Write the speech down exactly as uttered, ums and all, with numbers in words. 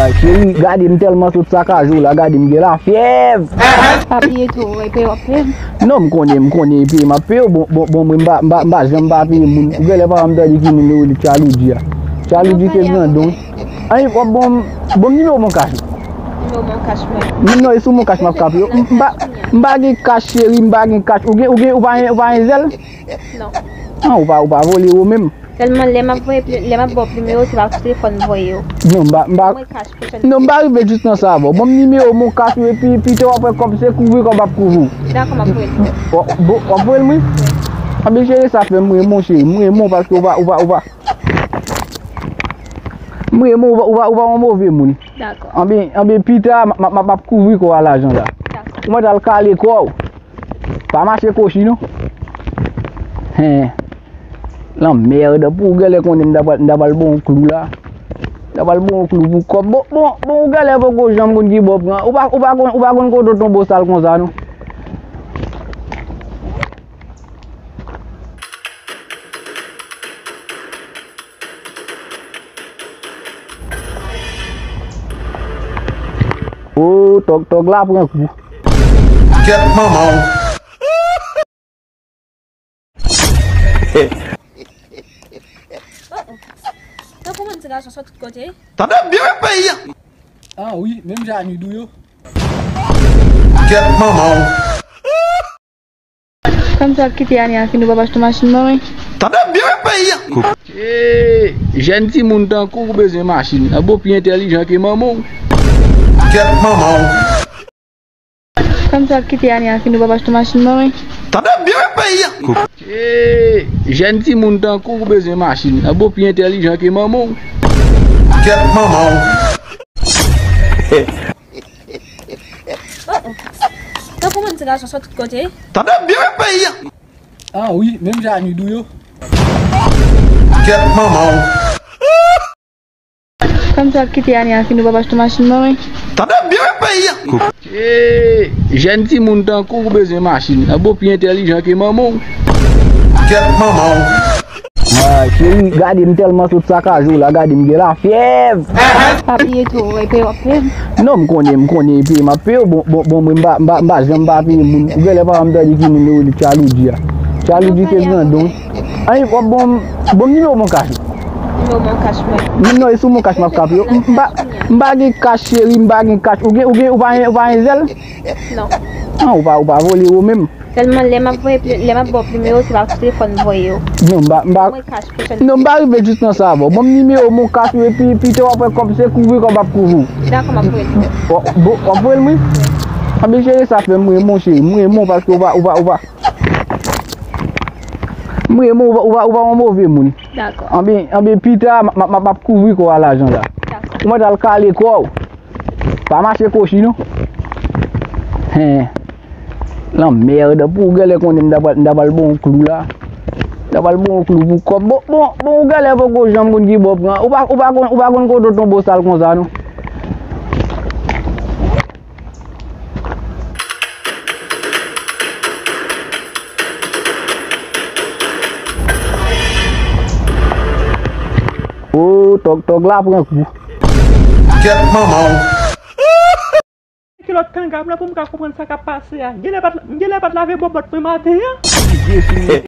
Cheri, gade m tèlman sot sakaje w la, gade m gen lafyèv. Pa bliye tou, w peye w ap peye m. Non, m konnen, m konnen e peye m ap peye w. Bon, bon, bon, mwen m pa, m pa, m pa janm pa peye moun. Ou genlè pa janm tande ki moun yo rele Tchaloudji a. Tchaloudji se grandon. Anyen, w ap bon, bon nimewo Mon Cash. Nimewo Mon Cash mwen. Non, e sou Mon Cash m ap ka peye w. M pa, m pa gen cash cheri, m pa gen cash. Ou gen, ou gen, ou pa gen, ou pa gen zèl? Non. An, ou pa, ou pa vole ou menm. Sèlman lè m ap voye pli-, lè m ap ba w nimewo, se pa sou telefòn m voye yo. Non, m pa, m pa, non, m pa rive jis nan sa avè w. Ban m nimewo Mon Cash ou, epi pita w ap wè kòb se kouvri kòb ap kouvri w. Dakò, m ap voye l. W ap voye l mwen? Anben cheri, sa fè m renmen w cheri, m renmen w paske ou pa, ou pa, ou pa. M renmen w, ou pa, ou pa, ou pa yon move moun. Dakò. Anben, anben pita, m, m, m, m ap kouvri kò w a lajan la. Dakò. Ou mèt al kale kò w. Pa mache kochi non. Hen. Lanmèd, pou w genlè konnen m ta pral, m ta pral ba w yon klou la. M ta pral ba w yon klou pou kòb. Bon, bon, bon, ou genlè poko janm konn ki bò pran. Ou pa, ou pa konn, ou pa konn kote w tonbe w sal konsa non. O, tòg, tòg la pran kou. Kèt manman w. Tankou moun ti gason sot tout kote. Tande byen wi peyi a. Ah wi, menm jan ak Nidou yo. Kèt manman w. Kòmsi w ap kite ane a fini, w p ap achte machin ban mwen? Tande byen wi peyi a. Ee, jèn timoun tankou w bezwen machin. An bon pi entèlijan ke manman w. Kèt manman w. Kòmsi w ap kite ane a fini, w p ap achte machin ban mwen? Tande byen wi peyi a. Ee, jèn timoun tankou w bezwen machin. An bon pi entèlijan ke manman w. Kèt manman w. Oh, oh. Tankou moun ti gason sot tout kote. Tande byen wi peyi a. Ah wi, menm jan ak Nidou yo. Kèt manman w. Kòmsi w ap kite ane a fini, w p ap achte machin ban mwen? Tande byen wi peyi a. Ee, jèn timoun tankou w bezwen machin. An bon pi entèlijan ke manman w. Kèt manman w. Ah, cheri, gade m tèlman sot sakaje w la, gade m gen lafyèv. Pa bliye tou, w peye w ap peye m. Non, m konnen, m konnen e peye m ap peye w. Bon, bon, bon, mwen m pa, m pa, m pa janm pa peye moun. Ou genlè pa janm tande ki moun yo rele Tchaloudji a. Tchaloudji se grandon. Anyen, w ap bon, bon nimewo Mon Cash. Nimewo Mon Cash mwen. Non, e sou Mon Cash m ap ka peye w. M, m pa, m pa gen cash cheri, m pa gen cash. Ou gen, ou gen, ou pa gen, ou pa gen zèl? Non. An, ou pa, ou pa vole ou menm. Sèlman lè m ap voye pli-, lè m ap ba w nimewo, se pa sou telefòn m voye yo. Non, m pa, m pa, non, m pa rive jis nan sa avè w. Ban m nimewo Mon Cash ou, epi pita w ap wè kòb se kouvri kòb ap kouvri w. Dakò, m ap voye l. W ap, w ap voye l mwen? Anben cheri, sa fè m renmen w cheri, m renmen w paske ou pa, ou pa, ou pa. M renmen w, ou pa, ou pa, ou pa yon move moun. Dakò. Anben, anben pita, m, m, m, m ap kouvri kò w a lajan la. Dakò. Ou mèt al kale kò w. Pa mache kochi non. Hen. Lanmèd, pou w genlè konnen m ta pral, m ta pral ba w yon klou la. M ta pral ba w yon klou pou kòb. Bon, bon, bon, ou genlè poko janm konn ki bò pran. Ou pa, ou pa konn, ou pa konn kote w tonbe w sal konsa non. O, tòg, tòg la pran kou. Kèt manman w. Kilòt kanga m la pou m ka konprann sa k ap pase a. M genlè pa t, m genlè pa t lave bòbòt mwen maten an. Jezi,